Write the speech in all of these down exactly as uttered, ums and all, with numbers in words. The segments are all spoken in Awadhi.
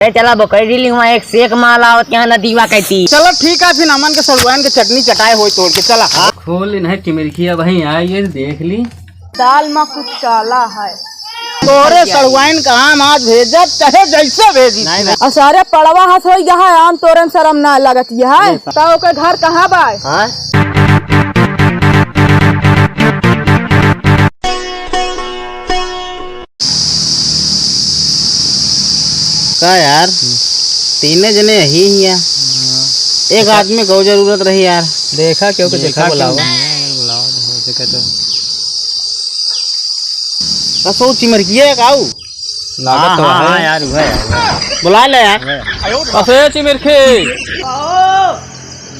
ए, चला बोकरी डीलिंग हुआ, एक से एक माल आवत यहाँ नदीवा कहती। चला ठीक है, फिर हमन के सड़ुआइन के चटनी चटाए होई तोड़ के, चला। खोल इन्हें चिमिरखिया भाई, आई ये देख ली। दाल मा कुछ काला है। तोरे सड़ुआइन का आम आज भेजब, चाहे जैसे भेजी। नहीं, नहीं। असारे पड़वा हाथ होई गया है, आम तोरन शरम ना लगत ये है। तो ओकर घर कहाँ बा? हाँ? का यार, तीने जने यही हिया। हाँ। एक आदमी को जरूरत रही यार। देखा क्यों के देखा, देखा क्यों बुलाओ। नहीं, बुलाओ, हो सके तो। बस वो चिमरकिया एक आऊ। लागत हाँ, तो हाँ, है। हाँ यार, वह है, वह है। बुला ले यार। वह है। असे चिमरखी। आओ,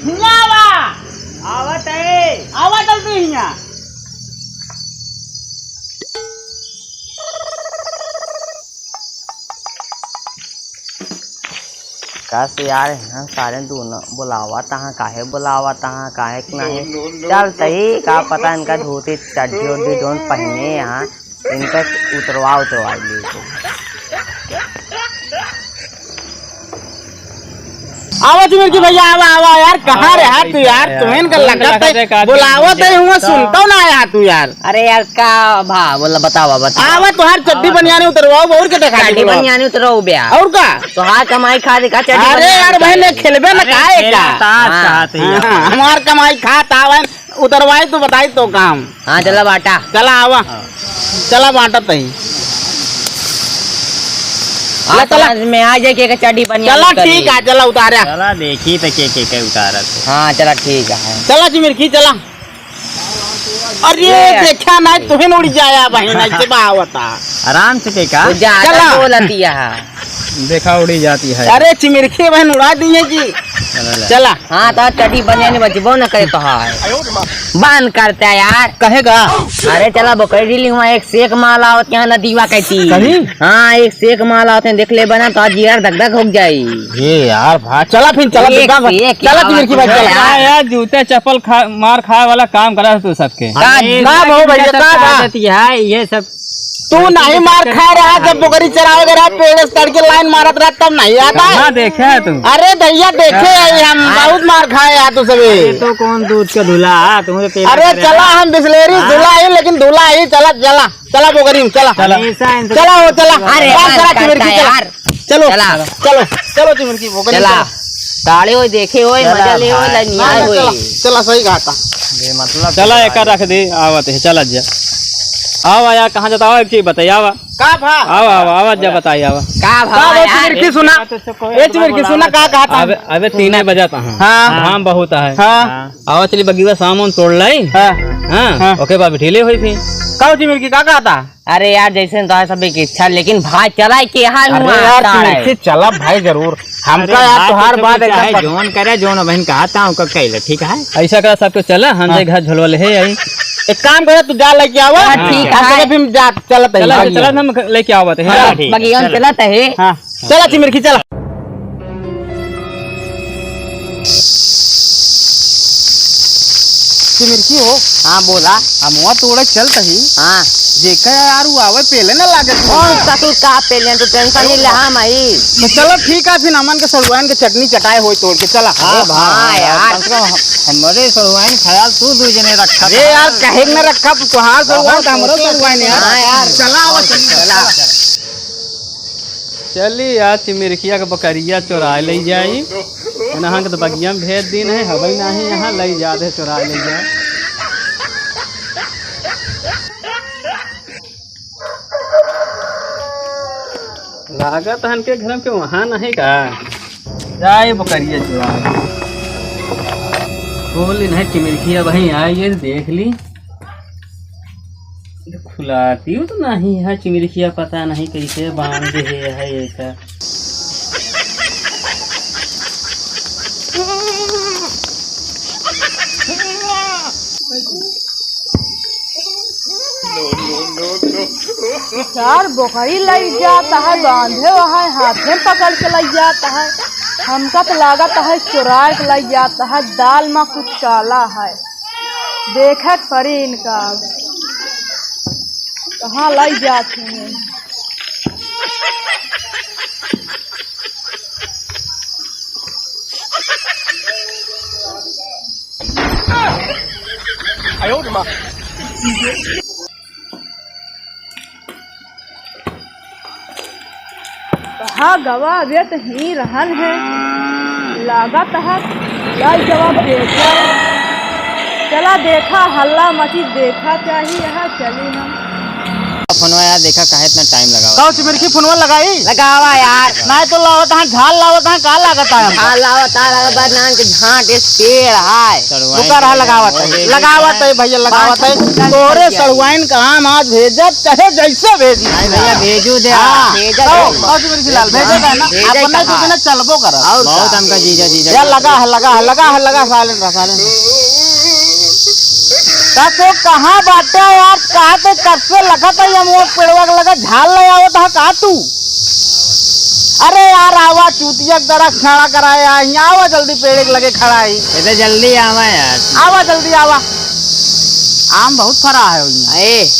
हिया आवा। आवत है। आवा जल्दी हिया। कस यार, यहाँ सारे दोनों बुलावत हैं, काहे बुलावत हैं, काहे के नहीं? चल तही, का पता इनका धोती चड्ढी उड्ढी जौन पहिने यहाँ, इनका उतरवा, उतरवा ली को। आवा चिमरखी भैया, आवा, आवा यार, कहाँ रहा तू यार? तुम्हें का लगत है, बुलावत है, हुआ सुनतो ना आया तू यार। अरे यार, का भा, बोला, बतावा, बतावा। आवा, तुहार चड्ढी बनियानी उतरवाओ, और के देखा चड्ढी बनियानी उतरवाओ बे। और का? तुहार कमाई खा दे का चड्ढी बनियानी उतारे? अरे यार, बहन, खेलबे न काहे का? हाँ, हमार कमाई खाता, बहन, उतरवाई तो बताई तो काम। हाँ, चला बाटा। चला, आवा। हाँ। चला, बाटा तही। हाँ, चला। समझ में आ जाए के चड्ढी बनियानी चला, ठीक है, चला, उतारा। चला, देखी तो के, के, के उतारत है। हाँ, चला, ठीक है। चला, चिमरखी, चला। अरे, ये देखा ना, तुहिन उड़ जाया बहिन, ऐसे बहावता। आराम से देखा। तो ज्यादा चला। बोलती है। देखा, उड़ी जाती है। अरे, चिमरखी बहन उड़ा दी है जी। चला, चला। हाँ, तो चड्ढी बनियानी बचबो न करे तो है। बंद करते हैं यार। कहेगा? अरे, चला, बोकरी डीलिंग हुआ, एक से एक माल आवत यहाँ नदीवा कहती। कहीं? हाँ, एक से एक माल आवत हैं, देख ले बना, तो आज यार धक धक हो जाई। ये यार, भा, चला फिर, चला, एक दुकान पर। से एक चला, चिमरखी भाई, चला। हाँ यार, जूता चप्पल खा, मार खाए वाला काम करा तू सबके। का, अरे, का भाव भैया, का चला बा? देती है, ये सब तू नहीं मार खा रहा, जब बोकरी चरावे गया रहा, पेड़ से तड़ के लाइन मारत रहा, तब नहीं आता है। कहाँ देखे है तू? अरे भैया, देखे हैं हम, हाँ। बहुत मार खाए हैं तू सभी। अरे तो कौन दूध का धुला, तुम तो तेल अरे करे चला, ना। हम बिस्लेरी हाँ। धुला ही, लेकिन धुला ही, चला, चला। चला बोकरी में, चला। चला। हमेशा इनसे चला हो, चला। अरे, बात करा करता चिमरखी, चला। यार। चलो, चला। चलो, चलो चिमरखी, बोकरी में चला। चला। ताड़े होए, देखे होए, चला मजा ले होए, भाई। लनिया ना, ना, होए। चला, चला, सही कहा था। बेमतलब चला, की एका बात। रख दे, आवत है, चला जा। आवा यार, कहाँ जाता हो, एक चीज बताइए, आवा। का भा? आवा, आवा, आवा, जा बताइए, आवा। का भा का भा यार? चिमरखी सुना। ए, चिमरखी सुना, का कहा था? अबे, अबे, तीने बजा था, हाँ। हाँ। घाम बहुत है। हाँ। आवा चली बगिया सामान तोड़ लाई। हाँ। हाँ, हाँ। ओके बा, बिठीले होई फिर। का हो चिमरखी, का कहता? अरे यार, जैसे तो है सभी की इच्छा, लेकिन भाई चला के यहाँ अरे हुआ यार, आता है। चिमरखी चला भाई जरूर। हमका अरे यार, भाई, तोहार तो बात चाहे एकदम पक- जोन करे, जोन बहन कहा था, उनका कहले, ठीक है? ऐसा करा, सबके चला, हम हाँ। जे घर झोलवा ले है यही। एक काम करे, तू जा लेके आवा। हाँ, ठीक हम है। चला, फिर जा, चलत है चला, भाई। चला, हम लेके आवा थे। हाँ, हाँ, ठीक है, बगिया में चला। चलत है। हाँ। चला चिमरखी, चला। चिमरखी हो। हाँ, बोला। हम वहाँ तोड़े चलत ही। हाँ। जेका यार वो आवे पहले ना लागे तू। कौन सा तू का पहले, तू tension नहीं ले, हम आई। तो चलो ठीक है, फिर हमन के सड़ुआइन के चटनी चटाए होई तोड़ के, चला। हाँ, हाँ, हाँ, यार। कम से कम हम-, हमरे सड़ुआइन ख्याल तू दू जने रखा अरे था। यार, कहे न रखा, तू तोहार सड़ुआइन, बहुत तो हमरो सोचे सड़ुआइन यार। हाँ, यार। चला, वो चली, चला। चला। चली आज चिमिरखिया के बकरिया चोराए लई जाई। एनहा के तो बगिया में भेज दीन है, हवई नाही यहाँ, लई जात है चोराए लई जाए। लागत हन के घर में के वहाँ नहीं का? जाए बकरिया चोराए। खोल नहीं चिमिरखिया भाई, आई ये देख ली। खुलाती हूँ तो नहीं है चिमिरखिया, पता नहीं कैसे बांध दे है ऐसा। यार, बोकरी लई जात है, बांधे वहाँ हाथे में पकड़ के लई जात है। हमका तो लागत है चुराए के लई जात है, दाल में कुछ काला है। देखे के पड़ी इनका, कहाँ लई जात हैं। कहाँ गवा व्यत ही रहन है, लागत है लाई जवाब देता। चला देखा हल्ला मची, देखा चाही यहाँ चली हम। फोनवा यार, देखा काहे इतना टाइम लगावा। कहो चिमिरखी फोनवा लगाई? लगावा यार। नाहीं तो लावत हाँ, झाल लावत हाँ, का लागत है हमका? झाल लावत हाँ, लागत बा नान के झांट, एक पेड़ है। रुका रहा, लगावत है, लगावत है भैया, लगावत है। तोरे सड़ुआइन का हम आज भेजब, चाहे जैसे भेजी। नहीं भैया, भेजू दे। हाँ। भेजा दे। कहो चिमिरखी लाल, भेजे का ना? भेजे अपना का? तो बिना चलबो करब। और बहुत का? हमका जीजा, जीजा यार, लगा है, लगा है, लगा है, लगा, सालन रहा, सालन। तो कहाँ बाटे यार? कहाँ ते कब से लगत है, हम वो पेड़वा के लगे झाल ले आवत है का तू? अरे यार, आवा चूतिया के तरह खड़ा कराए, यहाँ आवा जल्दी, पेड़ के लगे खड़ा है। इधर जल्दी आवा यार। आवा जल्दी आवा। आम बहुत फरा है उसमें। ए,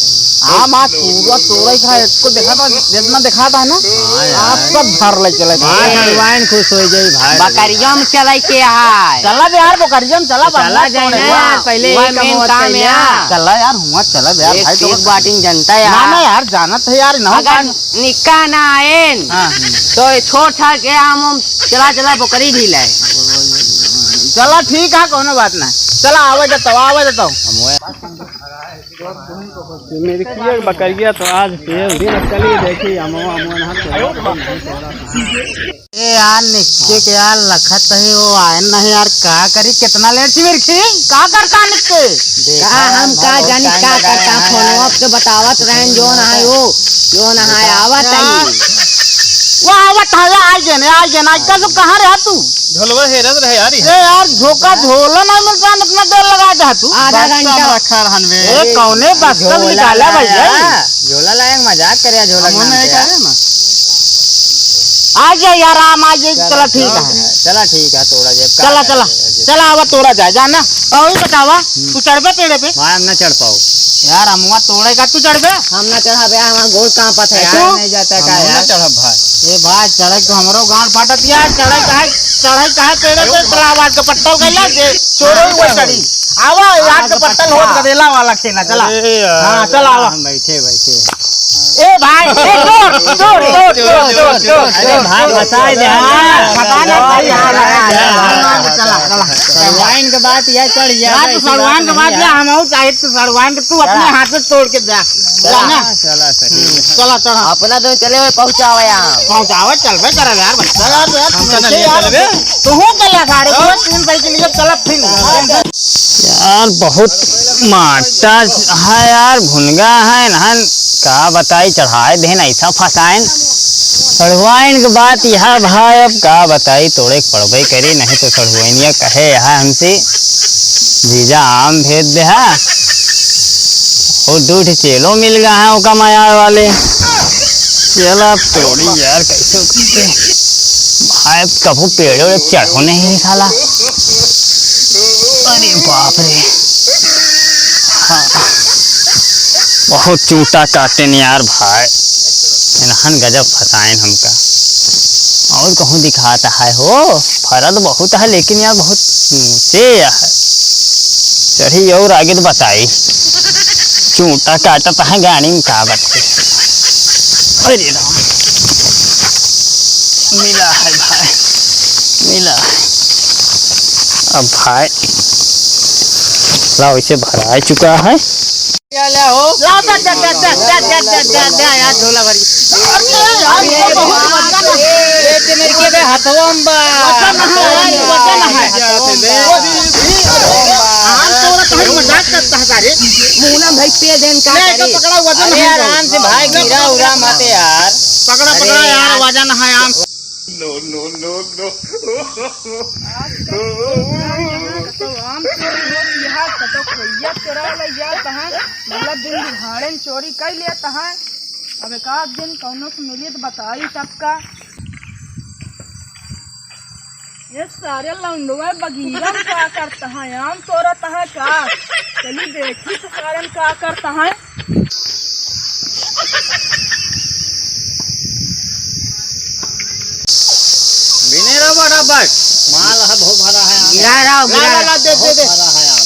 आम आज पूरा तोड़ा ही खा, इसको देखा था, जितना देखा था ना, हाँ यार। आज सब भर ले चले हाँ, गए। भगवान खुश हो जाए भाई। बकरिया में चला के आए। चला बे यार, बकरिया में चला, चला बंगला जाए ना तोड़े। यार, पहले वह ही main कमवा काम चाहिए। यार। चला यार, हुआ चला बे यार, एक भाई तो एक बाटिंग जनता यार। ना, ना यार, जानत है यार, इनहू अगर का निका ना आएन, हाँ। तो ये छोड़ छाड़ के हम, हम चला, चला बकरी भी लाए। चला ठीक है, कोनो बात ना। चला आवे देता, आवे देता। मेरी किया बकरिया तो आज तेल दिन चली देखी, अमवा, अमवा ना तो। ए यार, निक्के के यार लखत है, वो आयन नहीं यार, का करी, कितना लेट से मेरी खी, का करता निक्के? देखा, का हम का बहुत जानी, time का लगा करता, है। फोनवा पे बतावत रहन, जो ना है वो, जो ना है, आवत है। वो आवत है, आ गए ने, आ गए ने, आज कल तू कहाँ रहा तू? झोलवा हेरत रहे यार, ए यार, झोका झोला नहीं मिलता, इतना देर लगा दे तू। आधा बस घंटा। हम रखा रहन बे। ए, कौने बस सब झोला निकाला लाया। भैया? झोला लाया, मजाक करे, झोला हम के नाम नहीं पे। करे ना। आ जाए यार, आम आ जाए, चला, चला, ठीक है। चला, ठीक है, तोड़ा जाए, चला, का चला, करे, चला, आवा, तोड़ा जाए, जाना। और बतावा, हम्म। तू चढ़बे पेड़े पे? भाई, हम ना चढ़ पाओ। यार, अमुआ तोड़े का, तू चढ़बे? हम ना चढ़ाबे, हमार गोड़ कांपत है ऐसे यार। नहीं जाता का हम ना यार? चढ़ब भाई। ए भाई, चढ़े तो हमरो गांड फाटत यार, चढ़े काहे, चढ़े काहे पेड़े पे? चला, आवाज के पट्टल गइला, जे चोरो ही वही चढ़ी। आवा, यार के पट्टल होत गदेला वाला खेला, चला। ए यार, हाँ, चला, आवा। हम बैठे, बैठे। ए भाई, ए, तोड़, तोड़, तोड़। अरे भाई, बताए दे, हाँ, हाँ, फसाना भाई, हाँ, हाँ, हाँ, हाँ, चला, चला। सड़वाइन के बात यह चढ़ गया, यार, तो इसी सड़वाइन बात के बात नहीं यह, है। हम और चाहे तो सड़वाइन के तू अपने चला। हाथ से तोड़ के जा। चला। चला ना? चला, सही है। चला, चला। अपना तो चले हुए पहुँचावे यहाँ। पहुँचावे, चलबे करे यार, बच्चा। चला तो यार, हम तू चला चले ले यार। चलबे। तू हूँ चला सारे, तू तीन साइकिल लिए चला फिर। यार, बहुत माटा है यार, भुनगा है, नहन का बताई, चढ़ाए देन, ऐसा फंसाएन। सड़वाइन के बात यह भाई, अब का बताई, तोड़े के पड़बे करी, नहीं तो सड़वाइनिया कहे यह हमसे, "जीजा आम भेज दे हा।" और दू ठे चेलो मिल गया है ओका मयार वाले। चला अब तोड़ी यार, कैसे उठते? भाई, कभू पेड़ो एक चढ़ो नहीं साला। अरे बाप रे। हाँ। बहुत चूटा काटेन यार भाई। इन्हन गजब फंसाएन हमका। और कहूँ दिखाता है हो, फरद बहुत है, लेकिन यार बहुत ऊंचे है। चढ़ी और आगे तो बताई। चूटा काटत है गाड़ी में का बच्चे। अरे राम। मिला है भाई, मिला है। अब भाई, लाओ, इसे भरा चुका है। क्या ले हो? ला, दे, दे, यार, झोला भरी। अरे यार, ये बहुत वजन है। ये तो मेरे के बे हथवा में बा। वजन है, वजन है। आम तोड़ा तो हम मजाक करता है सारे। मूनम भाई पे देन का ले, तो करी? पकड़ा, वजन अरे है। यार, आराम से भाई, गिरा उरा मत यार। पकड़ा, अरे पकड़ा यार, यार। वजन है आम। No, no, no, no। आज कल तो यहाँ कतो आम चोर लोग, यहाँ कतो खोइया चोरा ले, या कहाँ मतलब दिन दिहाड़े में चोरी कर लिया तहाँ। अब एक आध दिन कौनो से मिली तो बताई सबका। ये सारे लौंडवा बगीरा में का करता है, आम तोड़ता है का? चली देखी तो सारन का करता है। बिने रहो बराबर। माल है, बहुत भरा है आम। गिरा रहो, ला, गिरा। ला, ला, दे, दे, बहुत दे। भरा है आम।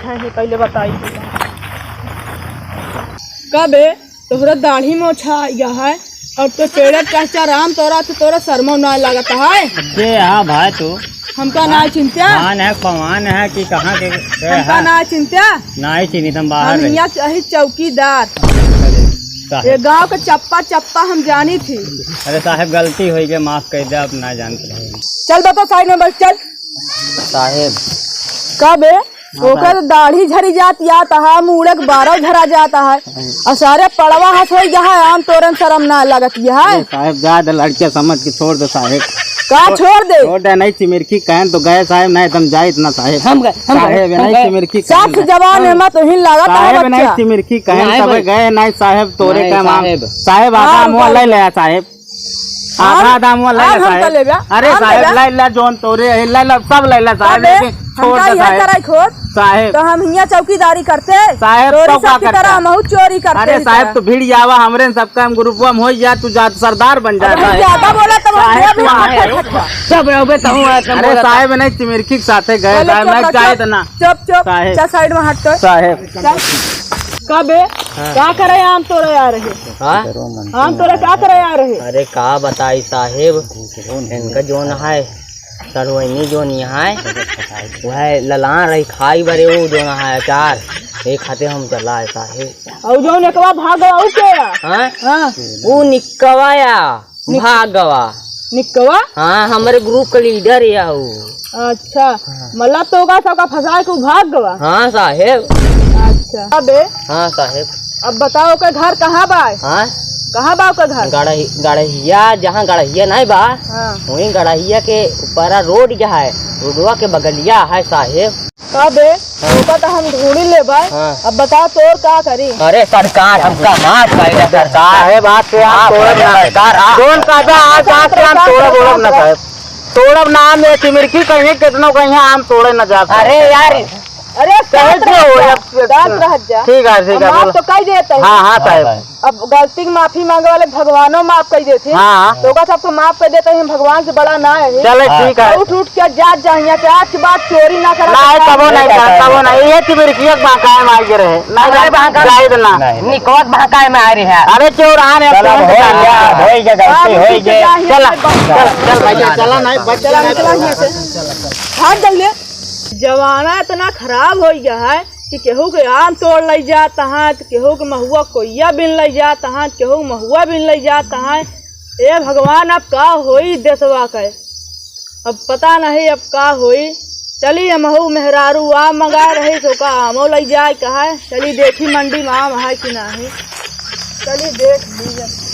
बैठा है, पहले बताई। का बे, तोहरा दाढ़ी मोछा आ गया है और तो पेड़े टहचा राम तोरा तो तोरा शर्मो ना लागत है। के हा भाई तू? हमका ना चिंत्या। कौन है, कौन है कि कहाँ के, के हमका है? ना चिंत्या। ना ही चिन्हित, हम बाहर हम रही। हियाँ के ही चौकीदार। साहब। ये गाँव के चप्पा चप्पा हम जानी थी। अरे साहब, गलती होई गई, माफ कर दे, अब ना जानते रहे। चल बता side में बैठ, चल। साहेब। का बे? हाँ, ओकर साहेब। दाढ़ी झरी जात, या तहा मूड़े के बारह झरा जात है। और सारे पड़वा हंस होई गया है, आम तोरन शर्म ना लगत यह है। अरे साहेब, जा दे, लड़किया समझ के छोड़ दे साहेब। का छोड़ दे? छोड़ दे, नहीं चिमिरखी कहन तो गए साहेब, नहीं तुम जाइत ना साहेब। हम गए, हम गए, साहेब, हम नहीं गए। चिमिरखी कहन सख्त तो। जबान है, मत उहिन लागत है साहेब, नहीं बच्चा। चिमिरखी कहन नहीं तब भाई। गए, नहीं साहेब, तोरे नहीं का माम। साहेब। साहेब, आधा हाँ, मुँह हाँ। ले ले साहेब। आधा आम, दाम वाला आम ले हम साहेब। का लेबे? अरे आम साहेब, लेबे? ले ले, जोन तोरे है, ले ले, सब ले ले साहेब, अबे, लेकिन छोड़ हमका दे यह साहेब। कराई खोद। साहेब। तो हम हियाँ चौकीदारी करते। साहेब, तोरी तो का सबकी तरह करता? हमहू चोरी करते अरे ही साहेब, तरह। तू भिड़ जावा, हमरे सबका हम ग्रुपवा में हो जा, तू जा, सरदार बन जा अब हम साहेब। ज्यादा बोला तो हम साहेब, देब तू ना साहेब। खटखट। चुप रहो बे, तहूँ आके अरे बोला। साहेब, नहीं चिमिरखी के साथे गए चलो, साहेब, चुप नहीं रहो, जाए चुप, तो ना। चुप, चुप। साहेब। चल side में हट तो। साहेब। चल। का बे? हाँ। का करे आम तोड़े आ रहे? हाँ? आम तोड़े का करे आ रहे? अरे का बताई साहेब, इनका जोन है, सरवैनी जोन यहाँ है, वह ललान रही खाई बरे वो जोन है अचार, ये खाते हम चला है साहेब। और जोन एकवा भाग गवा, ऊ के या? हाँ? हाँ। वो निक्कवा या, निक-, भाग गवा। निक्कवा? हाँ, हमरे ग्रुप का लीडर या वो। अच्छा, हाँ। मतलब तो ओका सबका फंसा के उ भाग गवा? हाँ साहेब। अच्छा। अबे? हाँ साहेब। अब बताओ ओकर घर कहाँ बा? हाँ? कहाँ बा ओकर घर? गड़ही-, गड़हिया, जहाँ गड़हिया नहीं बा, हाँ। वहीं गड़हिया के ऊपरा रोड जा है, रोडवा के बगलिया है साहेब। अबे, हाँ। ओका तो हम ढूंढी लेबे। हाँ। अब बताओ तोर का करी? अरे सरकार, हमका माफ कर दे सरकार। साहेब, आज से हम माफ तोड़ब कर दे ना। सरकार, हाँ। कौन कहता आज, आज से हम तोड़ब, तोड़ब ना साहेब। तोड़ब ना, हम ये चिमिरकी कहीं, कितनो कहीं आम तोड़े न जा साहेब। अरे यार। अरे, कहे शांत जो रह हो, जा, अब शांत रह जा। ठीक है, ठीक है, हम माफ बोलो। तो कह देते हैं। हाँ, हाँ, साहेब। अब गलती की माफी मांगे वाले भगवानो माफ कर देते हैं। हाँ। तो ओका सबको माफ कर देते हैं, भगवान से बड़ा ना है। चले, हाँ। ठीक है। उठ, उठ के जात जा, हियाँ के आज के बाद चोरी ना करा। नहीं, कबो नहीं करा, कबो नहीं। ये चिमिरकिया के बहकाए में आगे रहे। नहीं, अरे, नहीं, बहकाए जाए देना। नहीं। निकवत बहकाए में आ रही है। अरे, चोर आ रहे हैं, चलो, फोन हो से गया, कहा। हो गया, गलती अब हो उठ के गई। जा, हियाँ चला, से बच चल, चल भाई, चला, नहीं, बच चला, चला। निकला हियाँ से। भाग जल्दी। जमाना इतना खराब हो गया है कि केहू के आम तोड़ लइ जात हैं, तो केहू के महुआ कोइया बिन लइ जात हैं, केहू के महुआ बिन लइ जात हैं। ए भगवान, अब का होई देशवा के? अब पता नहीं अब का होई। चली, हमहू मेहरारू आम मंगा रही, सो का आमो लइ जाए कहा। चली देखी मंडी में आम है कि नहीं। चली देख ली।